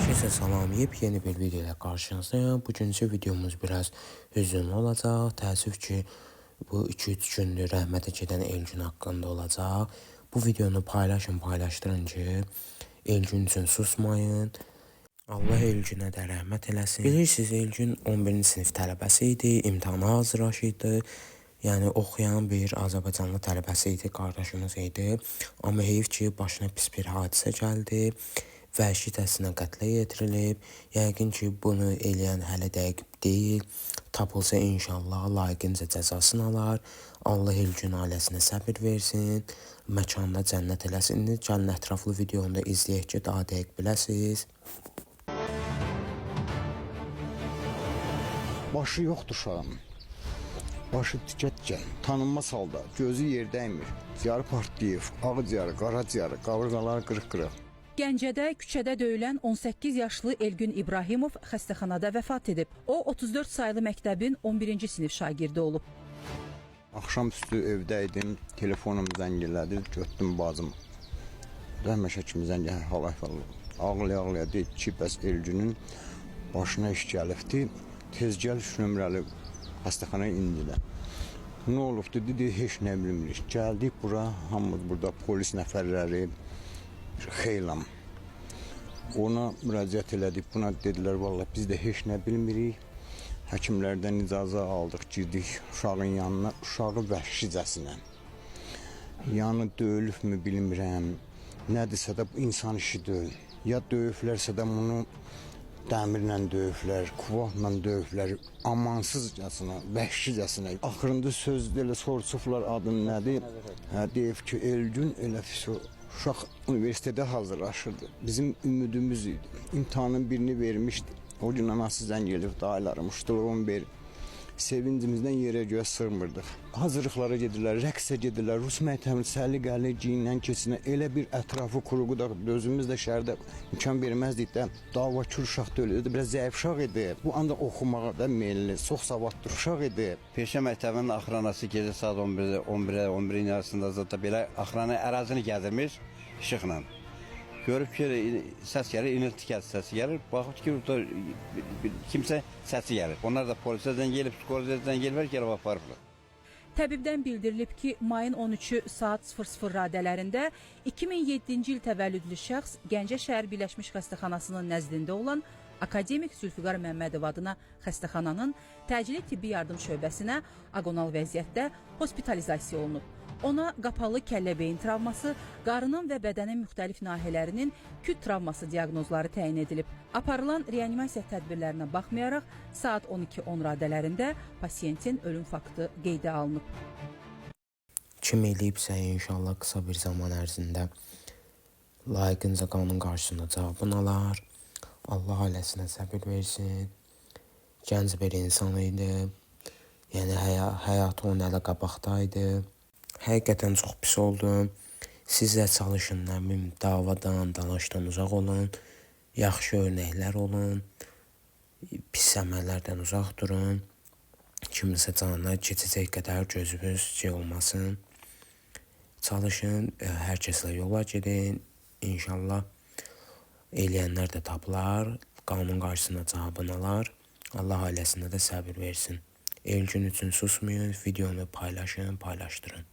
Herkese salam, yepyeni bir video ilə qarşınızdayım. Bugünkü videomuz biraz hüzünlü olacaq. Təəssüf ki, bu 2-3 gündür rəhmətə gedən Elgün haqqında olacaq. Bu videonu paylaşın, paylaşdırın ki, Elgün üçün susmayın. Allah Elgünə də rəhmət eləsin. Bilirsiniz, Elgün 11-ci sinif tələbəsi idi, imtahana hazırlaşırdı. Yəni oxuyan bir Azərbaycanlı tələbəsi idi, qardaşımız idi. Amma heyf ki, başına pis bir hadisə gəldi. Vəhşicəsinə qətlə yetirilib. Yəqin ki, bunu eləyən hələ dəqiq deyil. Tapılsa inşallah layiqincə cəzasını alar. Allah Elgün ailəsinə səbir versin. Məkanına cənnət eləsin. İndi gəlin ətraflı videonu da izləyək ki, daha dəqiq biləsiniz. Başı yoxdur uşağın. Başı tikə-tikə, tanınmaz halda, gözü yerdəymiş. Ciyarı partlayıb, ağciyarı, qaraciyarı, qabırğaları qırıq-qırıq. Gəncədə küçədə döyülən 18 yaşlı Elgün İbrahimov xəstəxanada vəfat edib. O 34 saylı məktəbin 11-ci sinif şagirdi olub. Axşamüstü evdə idim, telefonum zəng elədi, götürdüm bacım. Rəhmət həkim zəng hal əhval ağlaya-ağlaya dedi ki, bəs Elgünün başına iş gəlibdi, tez gəl 3 nömrəli xəstəxanaya indilər. Nə olubdu dedi, heç nə bilmirik. Gəldik bura, hamımız burada polis nəfərləri, xeylam. Ona müraciət elədik, buna dedilər, vallah biz də heç nə bilmirik. Həkimlərdən icazə aldıq, girdik uşağın yanına, uşağı vəhşicəsinə. Yəni döyülübmü bilmirəm, nədirsə də bu insan işi deyil. Ya döyüblərsə də bunu dəmirlə döyüblər, kuvahla döyüblər, amansızcasına, vəhşicəsinə. Axırında sözdə elə soruşublar adın nədir? Hə, deyib ki, Elgün elə uşaq universitetə hazırlaşırdı. Bizim ümidimiz idi. İmtahanın birini vermişdi. O gün anası zəng elib, dayılarım, uşduluğum ver. Sevincimizdən yerə göyə sığmırdıq. Hazırlıqlara gedirlər, rəqsə gedirlər, rus məktəbinin səliqəli geyinən keçinə elə bir ətrafı quruqu da özümüz də şəhərdə imkan verməzdik də davakar uşaq deyil idi, biraz zəif uşaq idi. Bu anda oxumağa da meyilli, çox savadlı uşaq idi. Peşə məktəbinin axranası gecə saat 11-də, 11-ə, 11-in yarısında zətdə belə axranı ərazini gəzirmiş işıqla. Görüb ki, səs gəlir, inilti gəlir, səsi gəlir. Baxıb ki, orada kimsə səsi gəlir. Onlar da polisə zəng elib, psixologiya zəng eliblər, gəlib aparıblar. Təbibdən bildirilib ki, mayın 13-ü saat 00 radələrində 2007-ci il təvəllüdlü şəxs Gəncə şəhər Birləşmiş Xəstəxanasının nəzdində olan Akademik Zülfüqar Məmmədov adına xəstəxananın təcili tibbi yardım şöbəsinə agonal vəziyyətdə hospitalizasiya olunub. Ona qapalı kəllə-beyin travması, qarının və bədənin müxtəlif nahiyələrinin küt travması diaqnozları təyin edilib. Aparılan reanimasiya tədbirlərinə baxmayaraq saat 12:10 radələrində pasiyentin ölüm faktı qeydə alınıb. Kim eləyibsə inşallah qısa bir zaman ərzində layiqincə qanun qarşısında cavabını alar. Allah ailəsinə səbir versin. Gənc bir insan idi. Yəni həyatı onun hələ qabaqda idi. Həqiqətən çox pis oldum. Siz də çalışın, nə bilim, davadan, dalaşdan uzaq olun. Yaxşı örnəklər olun. Pis əməllərdən uzaq durun. Kiminsə canına keçəcək qədər gözünüz şey olmasın. Çalışın, hər kəslə yola gedin. İnşallah eləyənlər də tapılar, qanun qarşısında cavabını alar. Allah ailəsinə də səbir versin. Elgün üçün susmayın, videonu paylaşın, paylaşdırın.